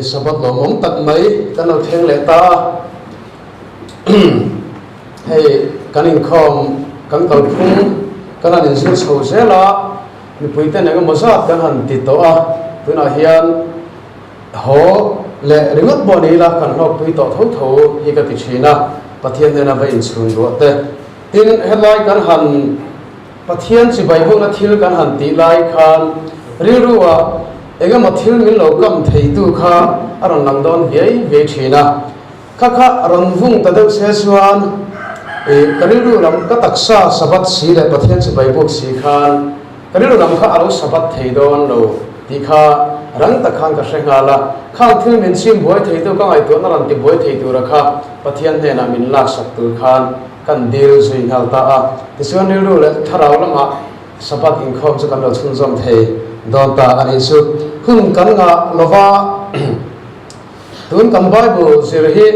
Sabbath lawmawm tak mai kan lo thleng leh ta a, hei kan inkhawm kan kalphung kan han inzir chho zel a, mipui ten engemaw zat kan han ti tawh a, tunah hian haw leh ringawt pawh ni ila kan hlawkpui tawh tho tho hi ka ti thin a, Pathian hnena va inchhun ruah te. Tin, helai kan han Pathian chibai bawkna thil kan han tih lai khan rilru ah eng emaw thil min lo kam theitu kha a rawn lang dawn viai viai thin a. Kha kha rawn vung ta deuh se chuan ih ka rilru lam ka taksa Sabbath si leh Pathian chibai bawk si khan ka rilru lam kha a lo Sabbath thei dawn lo tih kha rang tak khan ka hre nghal a. Khang thil min chim buai theitu ka ngaihtuahna rawn ti buai thei tura kha Pathian hnenah min laksak tur khan Kan dil zui nghal ta a, tichuan rilru leh thlarau lamah Sabbath inkhawm chu kan lo chhunzawm thei dawn ta a nih chu. Hun kan ngah lova tun kan Bible zir hi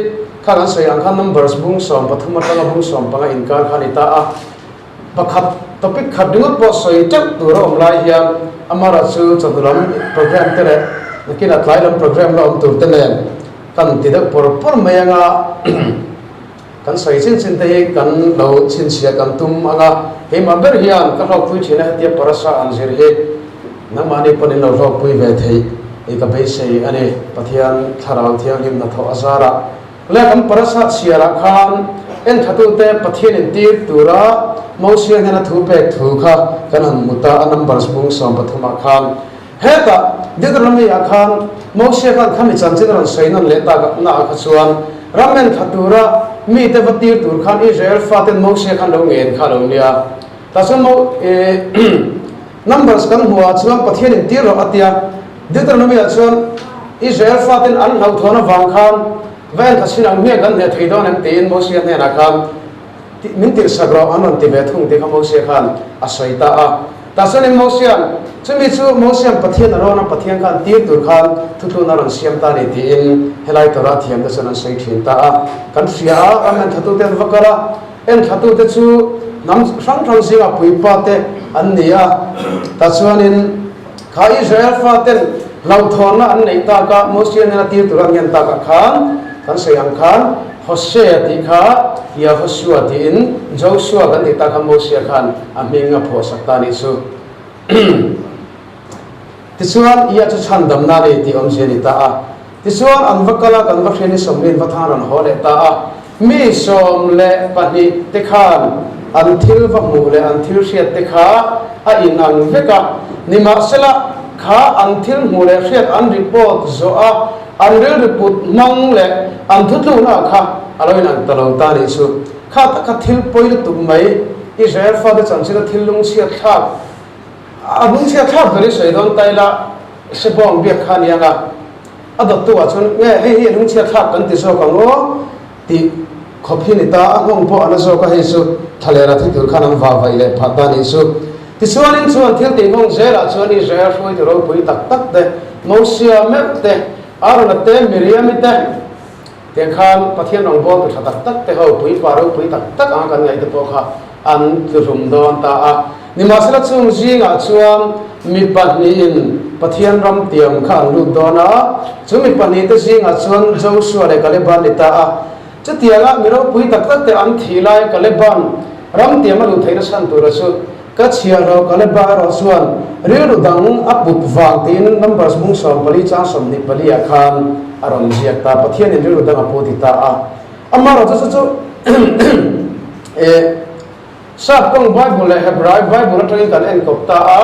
kha kan sawi ang khan Numbers bung 13 atanga bung 15 inkar kha a ni ta a, pakhat topic khat ringawt pawh sawi teuh tur a awm lai hian amara chu chawhnu lam program te leh nakinah tlai lam program la awm tur te nen kan ti deuh pawr pawr mai anga. Kan sawi chin chin te hi kan lo chhinchhiah kan tum ang a, keimah ber hian ka hlawkpui thin a, hetia parasa an zir hi nangmahni pawn in lo hlawkpui ve theih i ka beisei a ni. Pathian Thlarau Thianghlim hnathawh a zarah leh kan parasa chhiarah khan enthatute Pathian in tir tura Mosia hnena thu pek thu kha kan han hmu ta a, Numbers bung 13 ah khan. Hetah Deuteronomy ah khan Mosia khan khami chanchin a rawn sawi nawn leh tak naah kha chuan ram en thla tura mite va tir tur khan Israel faten Mosia khan lo ngen kha a lo nia. Tah chuan Mo Numbers kan hmuh ah chuan Pathian in tir rawh a tia. Deuteronomy ah chuan Israel faten an hlauhthawn avang khan va en thla chin ang hmiang kan hneh thei dawn em tiin Mosia hnenah khan Min tirhsak rawh an rawn ti ve thung tih kha Mosia khan a sawi ta a. Tah chuanin Mosia'n, Chumi chu Mosia'n Pathian a rawn a, Pathian khan tir tur khan thutlun a rawn siam ta a ni tiin helai Torah thiamte chuan an sawi thin ta a. Kan hria a, ram enthatute an va kal a, enthatute chu hnam hrang hrang zinga puipa te an ni a. Tah chuanin kha Israel faten hlauhthawnna an neih tak a, Mosia nena tir tur an ngen takah khan kan sawi ang khan, Hosea tih kha Yehoshua tiin Joshua kan tih tak kha Mosia khan a hming a phuahsak ta a nih chu. Tichuan, Ia chu chhandamna a ni tih awmzia a ni ta a. Tichuan, an va kal a, kan va hriat ni 40 va thang rawn haw leh ta a. Mi 12 te khan an thil va hmuh leh an thil hriat te kha a inang vek a. Nimahsela, kha an thil hmuh leh hriat an report zawh a, An rilru put hmang leh an thutlukna kha a lo inang ta lo ta nih chu. Kha tak kha thil pawi lutuk mai, Israel fate chanchin a thil lungchhiat thlak, a lungchhiat thlak ber i sawi dawn ta ila, Sebawng biak kha a ni ang a, a dawttu ah chuan nge hei hi lungchhiat thlak kan ti zawk ang aw tih khawp hi ni ta, a nghawng pawh a na zawk a, hei chu thalera thi tur khan an vah vaih leh phah ta nih chu. Tichuanin chuan thil tih nghawng zelah chuan Israel hruaitu ropui tak tak te, Mosia meuh te, Arona te, Miriami te, tiang khan Pathian rawngbawltu tha tak tak te ho puipa ropui tak tak anga kan ngaih te pawh kha an tluhlum dawn ta a. Nimahsela chung zingah chuan mi pahnihin Pathian ram tiam kha an lut dawn a, chu mi pahnihte zingah chuan Joshua leh Kaleba an ni ta a. Chutianga mi ropui tak tak te an thih lai Kaleban ram tiam a luh theihna chhan tura chu ka chhiar lo Kaleba erawh chuan rilru dang a put vang tiin Numbers bung 14 chang 24 ah khan a rawn ziak ta Pathianin rilru dang a pu ti ta a amaherawhchu chu chu eh Sap kawng Bible leh Hebrai Bible atangin kan enkawp ta a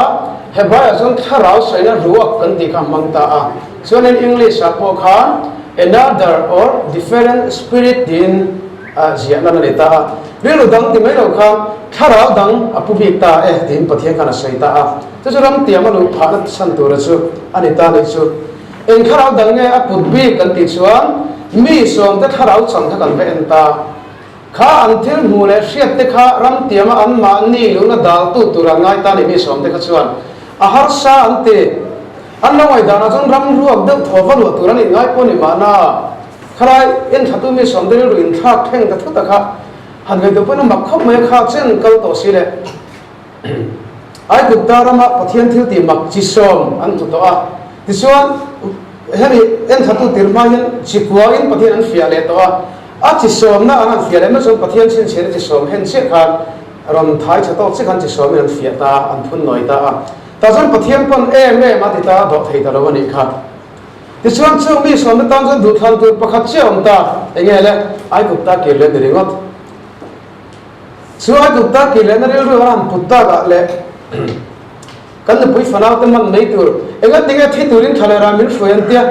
Hebrai ah chuan thlarau saina ruak kan tih kha hmang ta a chuanin English ah pawh khan another or different spirit tiin a ziah lan a ni ta a rilru dang ti mai lo khan thlarau dang a pu bik ta e tiin Pathian khan a sawi ta a chu chu ram tiam a luh phahna chhan tura chu a ni ta nih chu eng thlarau dang nge a put bik kan tih chuan mi sawmte thlarau chang kha kan va en ta. Kha an thil hmuh leh hriat te kha ram tiama an mahni luhna daltu tur an ngai ta ni mi sawm te kha chuan a harsa an ti. An lo ngaihdanah chuan ram ruak deuh thaw va luah tur an inngai pawh ni mahna khalai enthlatu mi sawm te rilru inthlak thleng ta thut a kha han ngaihtuah pawhin a mak khawp mai a kha chen kal tawh si le. Aigupta rama Pathian thil tih mak chi sawm an hmu tawh a, tichuan. Hemi enthlatu tir hma hian chi kuain Pathian an fiah leh tawh a, a chi sawmna an han fiah leh mai chuan Pathian chhinchhiahna chi sawm hen chiah khan rawn thai tha tawk chiah khan chi sawmin an fiah ta a, an phun nawi ta a. Tah chuan Pathian pawn em em a ti ta a, dawh thei ta lo a nih kha. Tichuan chung mi sawmna tan chuan duhthlan tur pakhat chiah a awm ta, enge le, Aigupta kir leh ni ringawt. Chu Aigupta kir lehna rilru a han put takah leh kan nupui fanau te man mai tur, enga tinge thi turin tha leh rah min hruai an tia,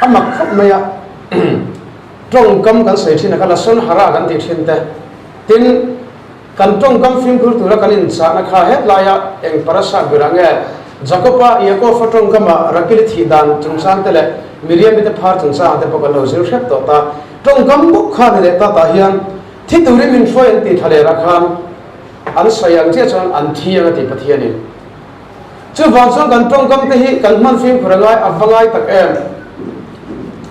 a mak khawp mai a. Tawngkam kan sawi thin a kha Lashon Hara kan tih thin te, tin, Kan tawngkam fimkhur tura kan inchahna kha hetlaia eng parasa ber ang e? Jakoba, Yaakov-a tawngkama Rakili thih dan chungchang te leh Miriami te phar chungchangah te pawh kan lo zir hrep tawh ta. Tawngkam bawk kha ni leh ta tah hian thi turin min hruai an tih tha lerah khan an sawi ang chiah chuan an thi ang a ti Pathianin. Chuvang chuan kan tawngkam te hi kan hman fimkhur a ngai a va ngai tak em?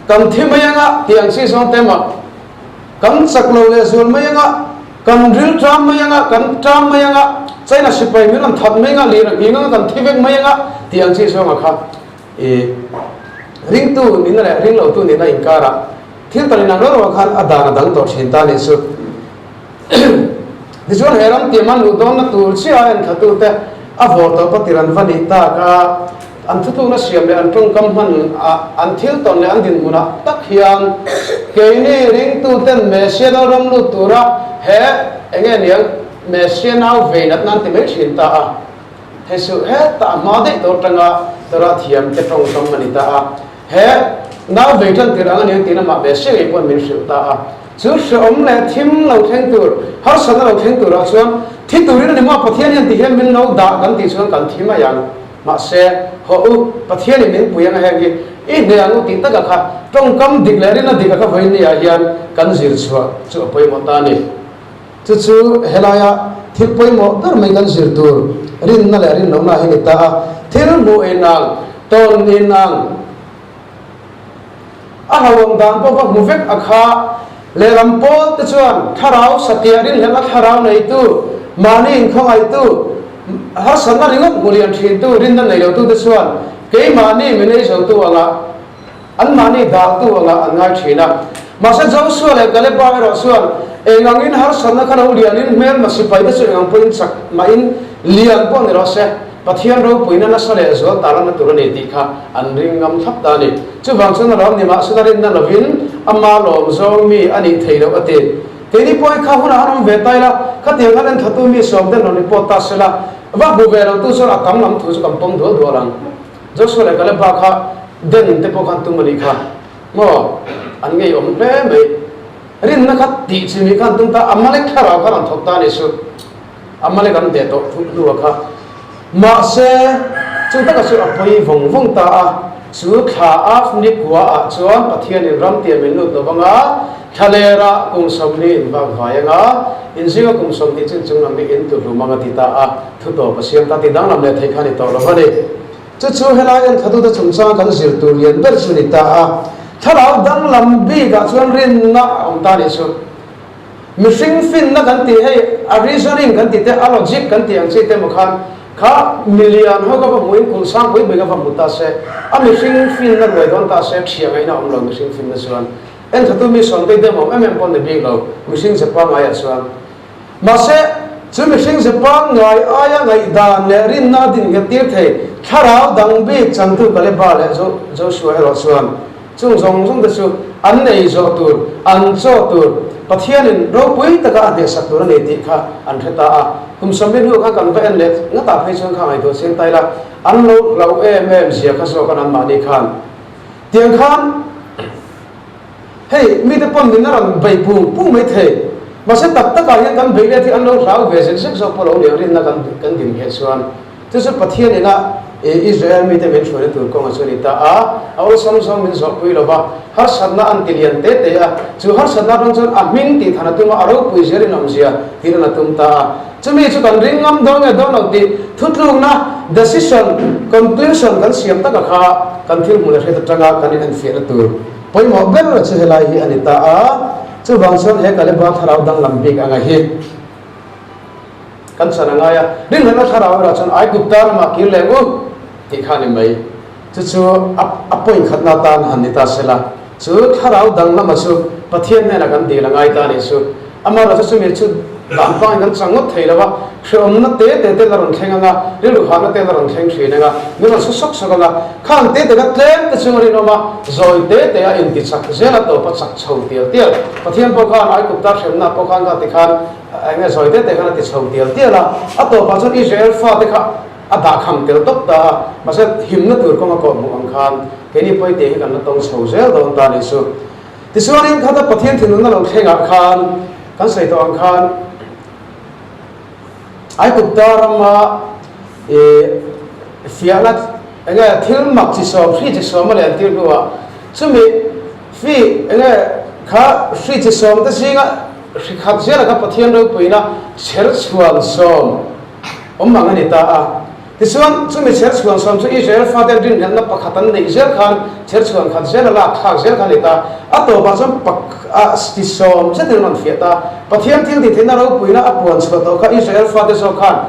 Kan thi mai anga tih ang chi zawng te mah Kan chak lo leh zual mai anga, kan ril ṭam mai anga, kan ṭam mai anga, China sipai min rawn that mai anga, lir a nghing anga, kan thi vek mai anga tih ang chi zawnga kha i ringtu nihna leh ringlotu nihna inkarah thil tal inang reuh reuh khan a dan a dang tawh thin ta nih chu. Tichuan he ram tiam an luh dawnna tur chiah a enthlatute a vawr tawh pawh tir an va nih tak a. An thutlukna siam leh an tawngkam hman ah, an thil tawn leh an dinhmun ah tak hian keini ringtuten Messiah nau ram lut tura he enge niang Messiah nau vei natna an ti mai thin ta a. Hei suh hetah a hma daih tawh atanga Torah thiam te tawngkam a ni ta a. He nau vei tan tir ang a niang tiin amah Messiah ngei pawhin min hrilh ta a. Chu hrehawm leh thim lo thleng tur, harsatna lo thleng turah chuan thi turin a ni maw Pathian hian ti hian min lo dah kan tih chuan kan thi mai ang. Mahse, hawh u, Pathianin min pui anga heng hi i hneh ang u tih taka kha tawngkam dik leh rinna dik a kha vawiin ni ah hian kan zir chhuah chu a pawimawh ta a ni. Chu chu helaia thil pawimawh ber mai kan zir tur rinna leh rinlohna hi ni ta a, thil hmuh inang, tawn inang, a hlauhawm dan pawh va hmu vek a kha lehlam pawl te chuan thlarau satliah rinhlelhna thlarau neitu, mahni inkhawngaihtu, harsatna ringawt hmu lian thintu, rinna nei lotu te chuan keimahni min ei zotu anga anmahni dahtu anga an ngai thin a. Mahse Joshua leh Kaleba erawh chuan engangin harsatna kha lo lianin hmelma sipai te chu engang pawhin chak mahin lian pawh ni rawh se, Pathian ropuina nasa leh zual tarlanna tur a ni tih kha an ring ngam thlap ta a ni. Chuvang chuan a lawm ni mahsela rinna lovin ama lawm zawng mi a nih theih loh a ti. Keini pawh hi kha hunah han awm ve ta ila, khatiang khan enthlatu mi sawm ten rawn report ta sela, va hmu ve lo tu chuan a tam lam thu chu kan pawm dual dual ang. Joshua leh Kaleba kha den te pawh khan tum a nih kha maw? An ngeiawm hle mai. Rinna kha tih chi mi khan tum ta, Amalek thlarau khan an thawk ta a nih chu. Amalek an teh tawh thut hnu a kha. Mahse, chu taka chu a pawi vawng vawng ta a, chu thla af ni kua ah chuan Pathianin ram tiam in lut lo vanga, thla lerah kum 40 in vak vai anga, in zinga kum 20 chin chung lam hi in tu hlum anga ti ta a, thu tawp a siam ta ti danglam leh theih kha ni tawh lo va ni. Chu chu helai enthlatute chungchang kan zir tur lian ber chu ni ta a, thlarau danglam bikah chuan rinna a awm ta nih chu. Mihring finna kan tih hei a reasoning kan tih te a logic kan tih ang chi te maw khan kha milian ho ka va hmuhin kulh sang pui pui ka va hmu ta se a mihring finna ruai dawn ta se thiah ngaihna a awm lo mihring finna chuan enthatu mi sawmtei dem awm em em pawh ni bik lo mihring ze pangaiah chuan mahse chu mihring ze pangngai aia ngaihdan leh rinna a din nghet tir thei thlarau dang bik changtu Kaleba leh Joshua erawh chuan Chung zawng zawng te chu an nei zawh tur, an chaw tur, Pathianin ropui taka a hnehsak tur a ni tih kha an hre ta a. Kum 40 hnu kha kan va en leh ngatah phei chuan kha ngaihtuah chiang ta ila, an lo hlau em em zia kha zawk an anmahni khan. Tiang khan hei mite pawn min a rawn bei pung pung mai thei. Mahse tak takah hian kan beih let hi an lo hlau ve zek zek zawk pawh lo ni ang rinna kan kan din ngheh chuan. Chu chu Pathian ina Israel mite min hruaina tur kawnga chu a ni ta a, a awlsam zawng min zawhpui lo va, harsatna an ti lian te te a, chu harsatna atang chuan a hming tih than a tum a, a ropui zel in awmzia tir an a tum ta a. Chumi chu kan ring ngam dawn nge dawn lo tih thutlukna, decision, conclusion kan siam taka kha kan thil hmuh leh hriat atanga kan inenfiahna tur pawimawh ber chu helai hi a ni ta a, chuvang chuan he Kaleba thlarau danglam bik anga hi. Kan chan a ngai a, rinhlelhna thlarau erawh chuan Aigupta ramah kir leh u tih kha a ni mai. Chu chu a point khatna atan han ni ta sela, chu thlarau danglama chu Pathian hnenah kan dil a ngai ta a nih chu. Amaherawhchu chumi chu dan pangin kan chang ngawt thei lo va, hrehawmna te te te la rawn thleng ang a, rilru hahna te la rawn thleng thin ang a, min rawn su sawk sawk ang a, khang te te kha tlem te chung a rinawm a, zawi te te a inti chak zel a tawp a chak chho tial tial. Pathian pawh khan Aigupta hremna pawh khan kha tikhan eng nge zawi te te khan a ti chho tial tial a, a tawpah chuan Israel fate kha a dah kham tel tawp ta a, mahse himna tur kawng a kawh hmuh ang khan keini pawite hi kan la tawng chho zel dawn ta a nih chu. Tichuanin khata Pathian thinlungna lo thlengah khan kan sawi tawh ang khan Aigupta rama ih fiahna eng nge thil mak chi sawm hri chi sawm a len tir hnuah chumi hri eng nge kha hri chi sawm te zinga hri khat zela kha Pathian ropuina chher chhuan sawm awm ang a ni ta a. Tichuan, chumi chherchhuan sawm chu Israel faten rinhlelhna pakhat an neih zel khan chherchhuan khat zel a lak thlak zel kha a ni ta. A tawpah chuan pak a ti sawm zetin an rawn fiah ta. Pathian thil tih theihna ropuina a puan chhuah tawh kha Israel fate zawk khan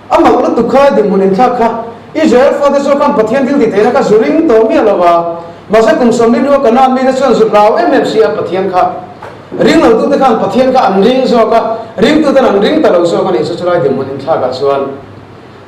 a mak lutuk kha dinhmun inthlak kha Israel fate zawk khan Pathian thil tih theihna kha zu ring tawh miah lo va. Mahse kum 40 hnua Kanaan mite chuan zu hlau em em si a Pathian kha ring lotute khan Pathian kha an ring zawk a, ringtuten an ring ta lo zawk a nih chu chulai dinhmun inthlakah chuan.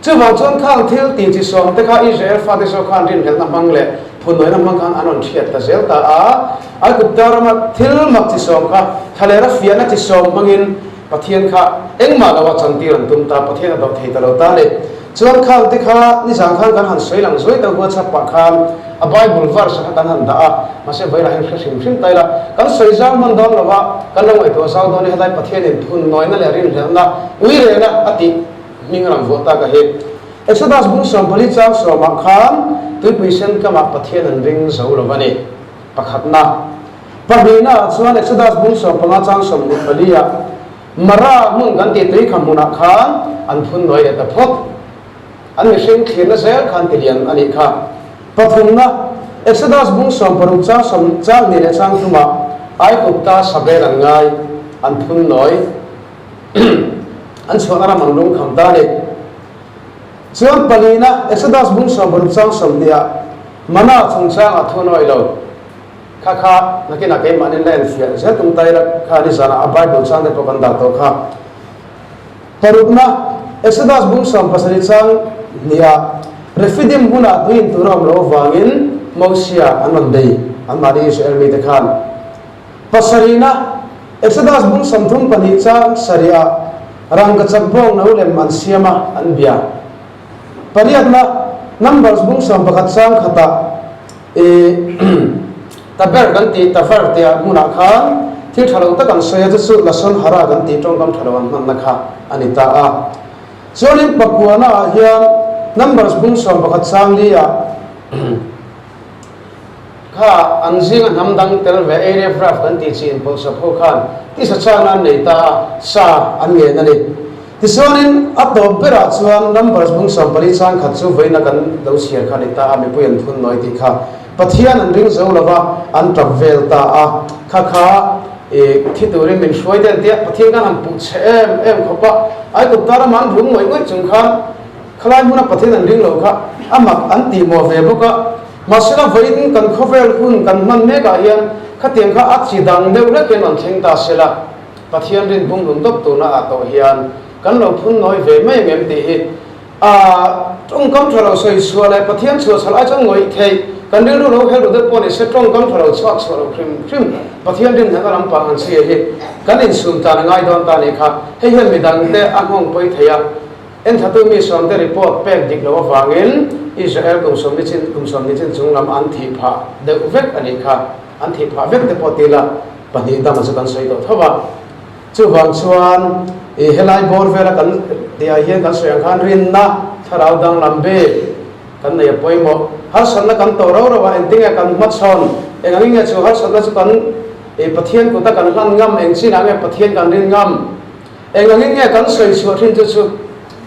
Chuvang chuan khang thil tih chi sawm te kha Israel fate zawk khan rinhlelhna hmang leh phunawina hmang khan an rawn hriat ta zel ta a. Aigupta rama thil mak chi sawm kha thlalera fiahna chi sawm hmangin Pathian kha engmah loa chantir an tum ta, Pathian a doh thei ta lo ta a ni. Chuan khang te kha nizan khan kan han sawi lang zuai ta WhatsApp ah khan a Bible verse kha kan han dah a, mahse vawilah hian hre hrim hrim ta ila kan sawi zau hman dawn lo va, kan lo ngaihtuah zau dawn i helai Pathianin phunawina leh rinhlelhna uirena a tih Hming ram vuah tak a hi. Exodus bung 14 chang sawmah khan tuipui sen kamah Pathian an ring zo lo a ni. Pakhatna. Pahnihna ah chuan Exodus bung 15 chang 24 ah Mara hmun kan tih tui kha hmunah khan an phun nuai leh ta phawt. An mihring thlirna zel khan ti lian a nih kha. Pathumna, Exodus bung 60 chang sawm chang hnih leh chang thumah Aigupta sabel an ngai, an phun nawi. An chhuahna ram an lung kham ta a ni. Chuan palina, Exodus bung 60 chang 20 ah Mana chungchangah thu nawi lo. Kha kha nakinah keimahni la enfiah zel tum ta ila kha nizanah a Bible chang te pawh kan dah tawh kha. Parukna, Exodus bung 70 chang hnih ah Rephidim hmunah tui in tur a awm loh avangin Mosia an rawn bei anmahni Israel mite khan. Pasarihna, Exodus bung 32 chang sarihah rangkachak bawng no lem an siam a, an bia. Pariatna, Numbers bung 11 chang khatah i Taber kan tih Taver tia hmunah khan thil tha lo tak an sawi a, chu chu Lashon Hara kan tih tawngkam tha lo an hmanna kha a ni ta a. Chuanin pakuana ah hian Numbers bung 11 chang li ah Kha an zinga hnam dang tel ve Erev Rav kan tih chi inpawlhsawp ho khan tisa chana an nei ta a, sa an ngen a ni. Tichuanin a tawp berah chuan Numbers bung 14 chang khat chu vawiina kan lo chhiar kha a ni ta a, mipui an phun nawi tih kha Pathian an ring zo lo va, an tap vel ta a, kha kha i thi turin min hruai te an ti a, Pathian khan han puh chhe em em khawp a, Aigupta rama an rum ngawih ngawih chung khan khalai hmuna Pathian an ring lo kha a mak an tih mawh ve bawk a. Mahsela vawiin kan khawvel hun kan hman mekah hian khatiang kha a chi dang deuh hlek hian rawn thleng ta sela, Pathian rin bung hlun dawp turna ah tawh hian kan lo phun nawi ve mai ang em tih hi a tawngkam tha lo sawi chhuah leh Pathian chhuah chhalh ai chuan ngawih theih kan rilru lo hel ru deuh pawh ni se tawngkam tha lo chhuak chhuah lo hrim hrim Pathian rin hnehna lampang han chhia hi kan insum tan a ngai dawn ta nih kha hei hian midangte a nghawng pawi thei a. Enthlatu mi sawmte report pek dik loh avangin Israel kum 40 chin kum 40 chin chung lam an thih phah deuh vek a nih kha. An thih phah vek te pawh ti ila pahnih dam a chu kan sawi tawh tho va. Chuvang chuan i helai bawr vela kan tihah hian kan sawi ang khan rinna thlarau danglam bik kan nei a pawimawh. Harsatna kan tawh rau rau a, engtinge kan hmachhawn, eng angin nge chu harsatna chu kan i Pathian kuta kan hlan ngam, eng chinah nge Pathian kan rin ngam. Eng angin nge kan sawi chhuah thin chu chu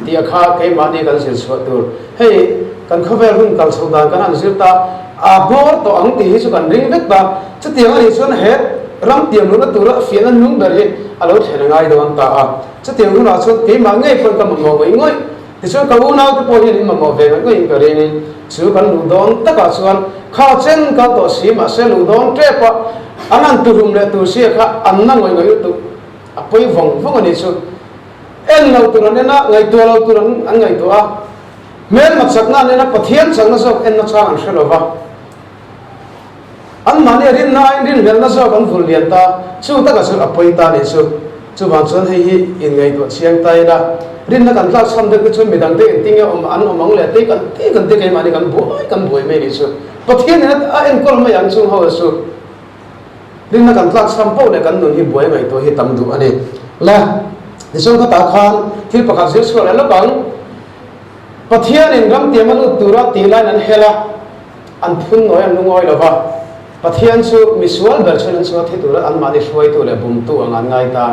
tih a kha keimahni kan zir chhuah tur. Hei kan khawvel hun kal chho dan kan han zir ta, a bawr tawh ang tih hi chu kan ring vek ta. Chutiang a nih chuan he ram tiam luhna tura fiahna nung ber hi a lo thlen a ngai dawn ta a. Chutiang hunah chuan keimah ngei pawn ka mamawh ngawih ngawih. Tichuan ka unaute pawh hian in mamawh ve ngawih ngawih in ka ring. Chu kan luh dawn takah chuan kha chen kal tawh si mahse luh dawn tep a, an han tuhlum leh tur sia kha an na ngawih ngawih lutuk a pawi vawng vawng a nih chu. En lo tur an en a, ngaihtuah lo tur an an ngaihtuah a. Hmelma chakna an en a, Pathian chakna zawk enna chang an hre lo va. Anmahni a rinna aiin rinhlelhna zawk an vul lian ta, chu taka chu a pawi ta nih chu. Chuvang chuan hei hi inngaihtuah chiang ta ila, rinna kan tlak chhan deuh te chuan midangte engtinge awm an awm ang leh tei kan tei kan tei keimahni kan buai kan buai mai nih chu. Pathian in a enkawl mai ang chung ho chu. Rinna kan tlak chhan poh leh kan nun hi buai ngaihtuah hi tam duh a ni. Le, tichuan khatah khan thil pakhat zir chhuah leh lawk ang. Pathianin ramtiam a lut tura tih laiin an hel a. An phun nawi an lungawi lo va, Pathian chu misual ber chuan an chunga thi tura anmahni hruaitu leh bumtu ang an ngai ta.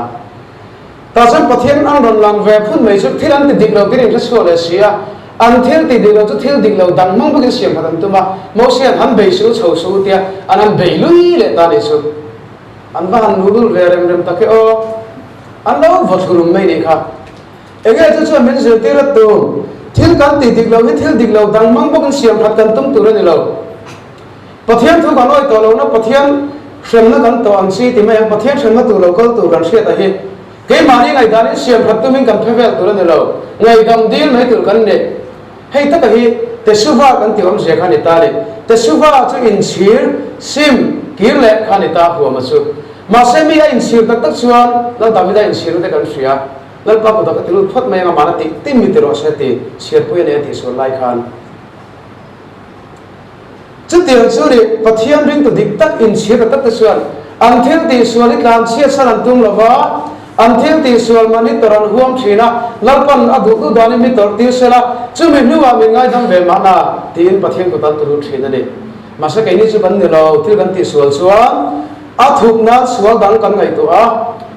Tah chuan Pathian an rawn lang ve phun mai chu thil an ti dik lo tiin in hre chhuak leh si a, an thil ti dik lo chu thil dik lo dang hmang bawkin siam khat an tum a, Mosia'n han bei suh chho suh u tia an han bei lui leh ta nih chu. An va han luhlul ve rem rem tak e aw. An lo vaw thlurum mai nih kha. Enge chu chuan min zirtir a tu? Thil kan tih dik lo hi thil dik lo dang hmang bawkin siam that kan tum tur a ni lo. Pathian thu kan awih tawh lohna Pathian hremna kan tawh ang chi ti mai ang, Pathian hremna tur lo kal tur kan hriat a hi. Keimahni ngaihdanin siam that tumin kan phe vel tur a ni lo. Ngaihdam dil mai tur kan ni. Hei taka hi Teshuva kan tih awmzia kha a ni ta a ni. Teshuva chu inchhir, sim, kir leh kha a ni ta huama chu. Mahse mi a inchhir tak tak chuan Lal Davida inchhirna te kan hria. Lalpa kutah ka ti lut phawt mai ang a, mahna tih tim mi ti rawh se ti chhiarpui a nei a tih sual lai khan. Chutiang chu nih Pathian ringtu dik tak inchhir ta tak te chuan an thil tih sual hi tlan chhiat san an tum lo va, an thil tih sual man hi tawrh an huam thin a, Lalpan a duh duh danin mi tawrh tir sela, chumi hnuah min ngaidam ve mahna tiin Pathian kut an ti lut thin a ni. Mahse keini chu kan ni lo, thil kan tih sual chuan a thup nan sual dang kan ngaihtuah a,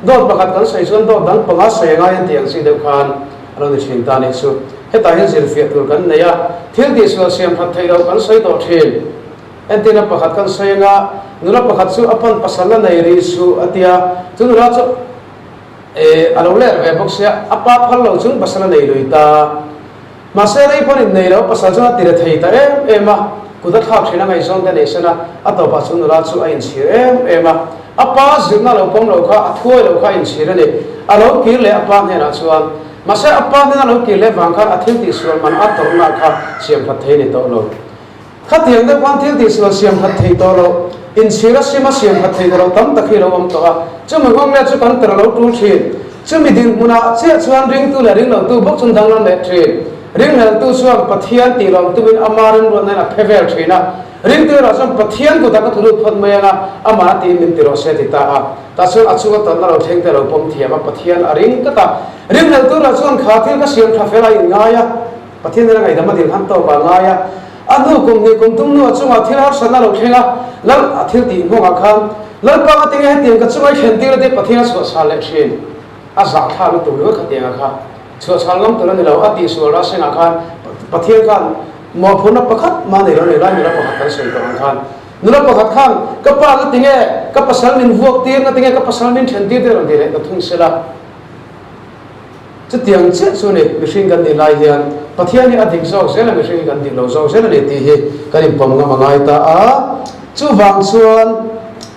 dawt pakhat kan sawi chuan dawt dang panga sawi a ngai an tih ang chi deuh khan a lo ni thin ta a nih chu. Hetah hian zirfiah tur kan nei a, thil tih sual siam that theih loh kan sawi tawh thin. Entirna pakhat kan sawi anga, nula pakhat chu a pan pasal a nei rih suh a tia, chu nula chu a lo ler ve bawk sia, a pa phal lo chung pasal a nei lui ta. Mahse rei pawn in nei lo, pasal chuan a ti re thei ta em em a, kut a thlak thin a ngaihzawn te nei sen a, a tawpah chu nula chu a inchhir em em a. A pa zirna a lo pawm lo kha, a thuai lo kha a inchhir a ni. A lo kir leh a pa hnenah chuan, mahse a pa hnena lo kir leh vang khan a thil tihsual man a tawrhna kha siam khat thei a ni tawh lo. Khatiang deuh khan thil tihsual siam khat thei tawh lo, inchhir a sim a siam khat thei tawh lo tam tak hi a lo awm tawh a. Chumi nghawng leh chu kan ter lo tul thin. Chumi dinhmunah chiah chuan ringtu leh ringlotu bawk chuan danglam leh thin. Ringhleltu chuan Pathian tih lawm tumin ama remruatnain a phe vel thin a. Ringtu erawh chuan Pathian kutah ka thulut phawt mai ang a, amah tiin min ti rawh se a ti ta a. Tah chuan a chunga tawrhna lo thleng te a lo pawm thiam a, Pathian a ring tlat a. Ringhleltu erawh chuan kha thil ka siam tha fel a inngai a. Pathian hian a ngaihdam a dil han tawp ah ngai a, a hnu kum hnih kum tum hnuah chungah thil harsatna lo thleng a, Lal a thil tih nghawngah khan Lalpa ka tinge hetiang ka chunga i thlen tir a tia Pathian a chhuahchhal leh thin. A zahthla lutuk ringawt khatiang ah kha chhuahchhal ngam tur a ni lo, a tihsual rah sengah khan Pathian khan mawhphurhna pakhat mah nei lo a ni lai nula pakhat kan sawi tawh ang khan nula pakhat khan ka pa ka tinge ka pasal min vuak tir nga tinge ka pasal min then tir te rawn ti leh ta thung sela. Chutiang chiah chu ni, mihring kan nih lai hian Pathian hi a dik zawk zel a, mihring hi kan dik lo zawk zel a ni tih hi kan inpawm ngam a ngai ta a. Chuvang chuan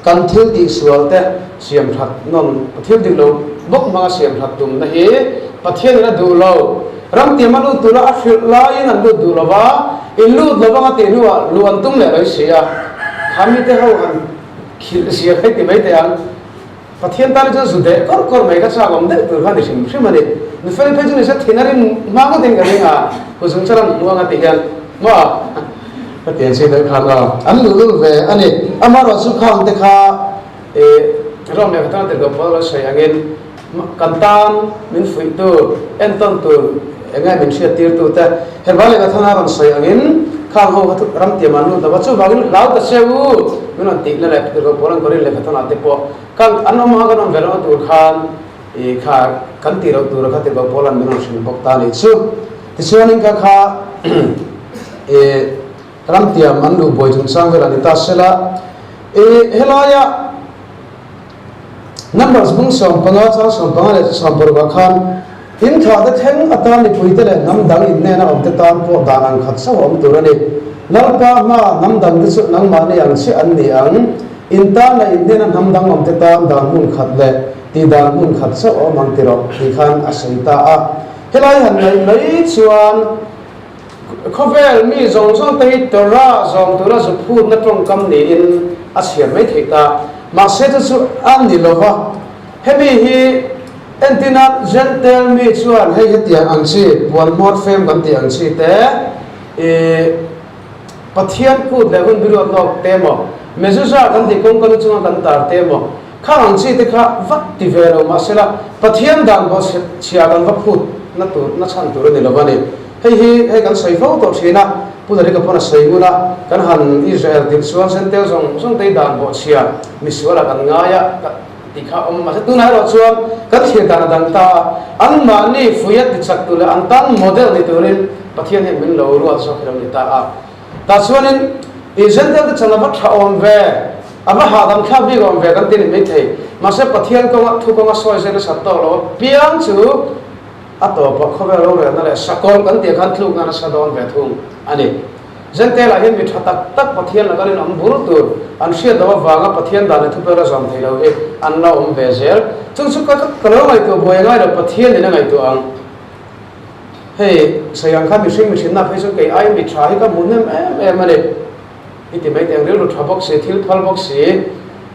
kan thil tihsual te siam that nawn, thil dik lo bawk hmanga siam that tumna hi Pathianin a duh lo. Ramtiam a lut tura a hrilh laiin an lut duh lo va, in lut lo vanga tih hnuah luh an tum leh mai si a. Kha mite ho han khilh zia kha i ti mai teh ang. Pathian tan hi chuan zu deh kawr kawr mai kha chak awm deuh tur kha ni hrim hrim a ni. Nufel phei chu ni se thin a rim hma ngawt in ka ring a, kuzung chu ram hmuang a ti hian maw ka ti ang si deuh khan aw an luh lul ve a ni. Amaherawh chu khang te kha ih Rom leh Khatana tirhkoh pawl lo sawi angin kan tan min fuihtu entawn tur eng nge min hriattirtu te Hebrai leh Khathana rawn sawi angin khang ho kha ram tiam an lut lo va, chuvangin hlau ta che u min rawn tihna leh tirhkoh pawl an Korin leh Khathana te pawh Kan an awm ang kan awm ve lohna tur khan i kha kan tih loh tura kha tirhkoh pawl an min rawn hrilh bawk ta a nih chu. Tichuanin kha kha i ramtiam an luh buai chungchang vel a ni ta sela. I helaia Numbers bung 15 chang 15 leh 16 ah khan. In thlahte thleng atan mipuite leh hnam dang innena awmte tan pawh dan ang khat chauh a awm tur a ni. Lalpa hmaa hnam dangte chu nangmahni ang chiah an ni ang. In tan leh inhnena hnam dang awmte tan dan hmun khat leh tihdan hmun khat chauh a awm ang ti rawh, tih khan a sawi ta a. Helai han ngaih mai chuan khawvel mi zawng zawng te hi Torah zawm tura zu phutna tawngkam niin a chhiar mai theih ta. Mahse chu chu a ni lo va, hemi hi entina Gentile mi chuan hei hetiang ang chi puan hmawr fem kan tih ang chi te ih Pathian kut leh hun biruat lawk te emaw, mezuzah kan tih kawngka lu chunga kan tar te emaw, khang ang chi te kha va ti ve lo mahsela Pathian dan bawh chhia kan va phut na tur na chhan tur a ni lo a ni. Hei hi hei kan sawi fo tawh thin a, Pu Darika pawn a sawi ngun a, kan han Israel tirh chuan Sentel zawng zawng te hi dan bawh chhia misualah kan ngai a tih kha a awm mahse tunah erawh chuan kan thlir dan a dang ta a, anmahni fuia tichak tur leh an tan model ni turin Pathian hian min lo ruat zawk hi lo ni ta a. Tah chuanin Israel te chan a va tha awm ve, a va hahdam thlak bik awm ve kan ti ni maithei. Mahse Pathian kawnga thu kawnga sawi zel nasat tawk lo apiang chu a tawpah khawvel rorelna leh sakawlh kan tih khan tlukna nasa dawn ve thung a ni. Zentela hian mi tha tak tak Pathian laka rinawm bur tur an hriat loh avanga Pathian dan leh thupel a zawm thei lo hi an la awm ve zel. Chung chu ka ka lo ngaihtuah buai ngai lo Pathianin a ngaihtuah ang. Hei sawi ang khan mihring mihrinna phei chuan kei ai mi tha hi ka hmu hnem em em a ni. I ti mai teh ang rilru tha bawk si, thil phal bawk si,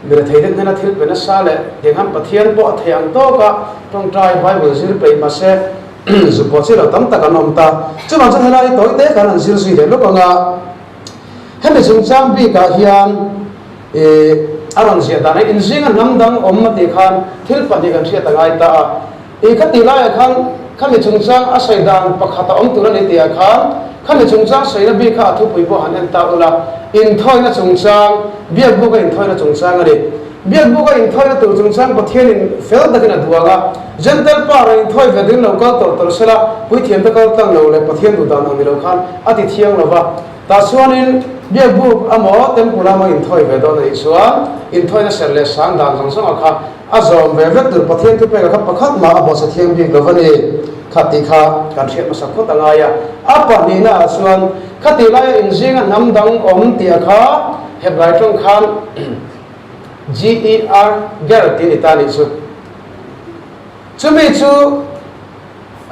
mi rethei te hnena thil pe nasa leh tiang khan Pathian pawh a thei ang tawka tawngtai Bible zir peih mahse zu pawh chi lo tam tak an awm ta. Chuvang chuan helai hi tawi te khan an zir zui leh lawk ang a. Hemi chungchang bikah hian ih a rawn ziah dan a inzinga hnam dang awm a tih khan thil pahnih kan hriat a ngai ta a. Ih kha tih laiah khan khami chungchang a sawi dan pakhat a awm tur a ni tihah khan khami chungchang sawina bik kha a thupui pawh han en ta ula, inthawina chungchang, biakbuka inthawina chungchang a ni. Biakbuka inthawina tur chungchang Pathianin fel takin a duang a, Gentile pa rawn inthawi ve ding lo kal tawrh tawrh sela, puithiamte kal tlang lo leh Pathian duh dan ang ni lo khan a ti thiang lo va. Tah chuanin biakbuk amaw temple amaw inthawi ve dawn a nih chuan inthawina serh leh sang dan zawng zawngah kha A zawm ve vek tur Pathian thupeka kha pakhat mah a bawhchhe thiang bik lo va ni. Kha tih kha kan hriat hmasa phawt a ngai a. A pahnihna ah chuan khatih laia inzinga hnam dang awm tih a kha Hebrai tawng khan GER, ger tih a ni ta nih chu. Chumi chu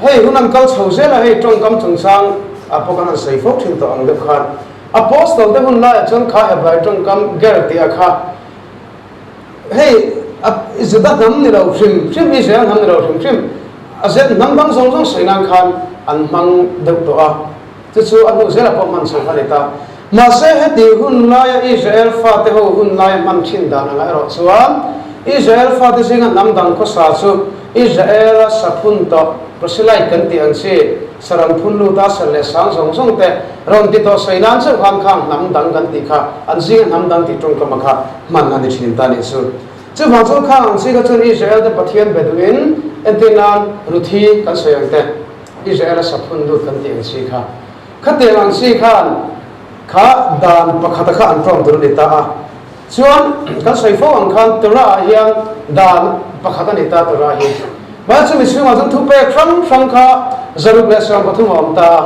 hei hun an kal chho zel a, hei tawngkam chungchang ah pawh kan han sawi fo thin tawh ang deuh khan Apostle te hun laiah chuan kha Hebrai tawngkam ger tih a kha Hei a Juda hnam ni lo hrim hrim, Israel hnam ni lo hrim hrim, a zet hnam dang zawng zawng sawi nan khan an hmang deuh tawh a, chu chu a hnu zelah pawh hman chho kha a ni ta. Mahse heti hun laia Israel fate ho hun laia hman thin dan angah erawh chuan Israel fate zinga hnam dang khawsa chu Israel-a saphun tawh proselyte kan tih ang chi, saran phun luta ser leh sang zawng zawng te rawn ti tawh sawi nan chauh khan khang hnam dang kan tih kha an zinga hnam dang tih tawngkam a kha hman a ni thin ta nih chu. Chuvang chuan khang ang chi kha chuan Israel te Pathian be duhin entir nan Ruthi kan sawi ang te, Israel a saphun lut kan tih ang chi kha. Khatiang ang chi khan kha dan pakhata kha an tawng tur a ni ta a. Chuan kan sawi fo ang khan Torah ah hian dan pakhat a ni ta Torah hi. Mahse chumi chhungah chuan thupek hrang hrang kha 113 a awm ta a.